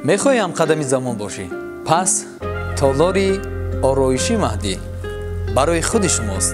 Мехоҳӣ ҳамқадами замон бошӣ? Пас толори ороиши Маҳдӣ барои худи шумост.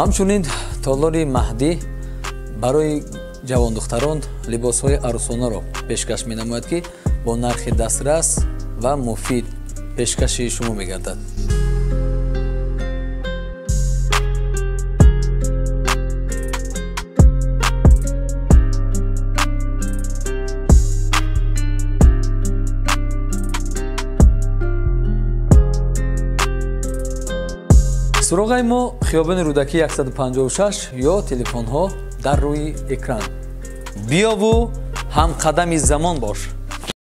Ҳамчунин толори Маҳдӣ барои ҷавондухтарон либосҳои арӯсонаро пешкаш менамояд, ки бо нархи дастрас ва муфид пешкаши шумо мегардад. Суроғаи мо хиёбони Рӯдакӣ 156 ё телефонҳо дар рӯи экран. Биёву ҳамқадами замон бош.